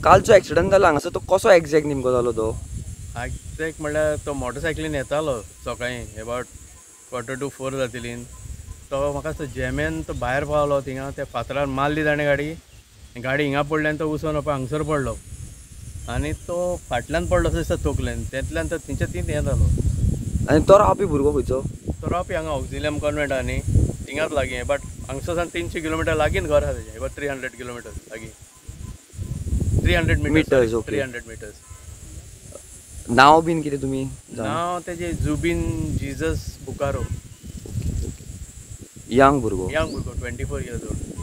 कालचो accident जाला हांगासर तो कसो एग्जॅक्ट नेमको जालो तो? एग्जॅक्ट म्हणल्यार तो मोटरसायकलीन येतालो सकाळीं एबावट 3:45 जातली. तो म्हाका दिसता जेमेन तो भायर पावलो थिंगा त्या फातरार मारली ताणें गाडी. गाडी हिंगा पडली आनी तो उसोन पळय हांगसर पडलो आनी तो फाटल्यान पडलो असो दिसता तोकलेन, तेंतल्यान तो थंयच्या थंय हें जालो. आनी तो रावपी भुरगो खंयचो? तो रावपी हांगा ऑक्झिलियम कॉन्वेंट आहा न्ही थिंगाच लागीं, बट हांगसर सावन 300 किलोमिटर लागींच घर आसा तेजें, एबावट 300 किलोमिटर लागीं, 300 मिटर्स. 300 मिटर्स. नांव बीन कितें तुमी? नांव तेजें जुबीन जीजस बुकारो. यंग भुरगो? यंग भुरगो, 24 इयर्स ओल्ड.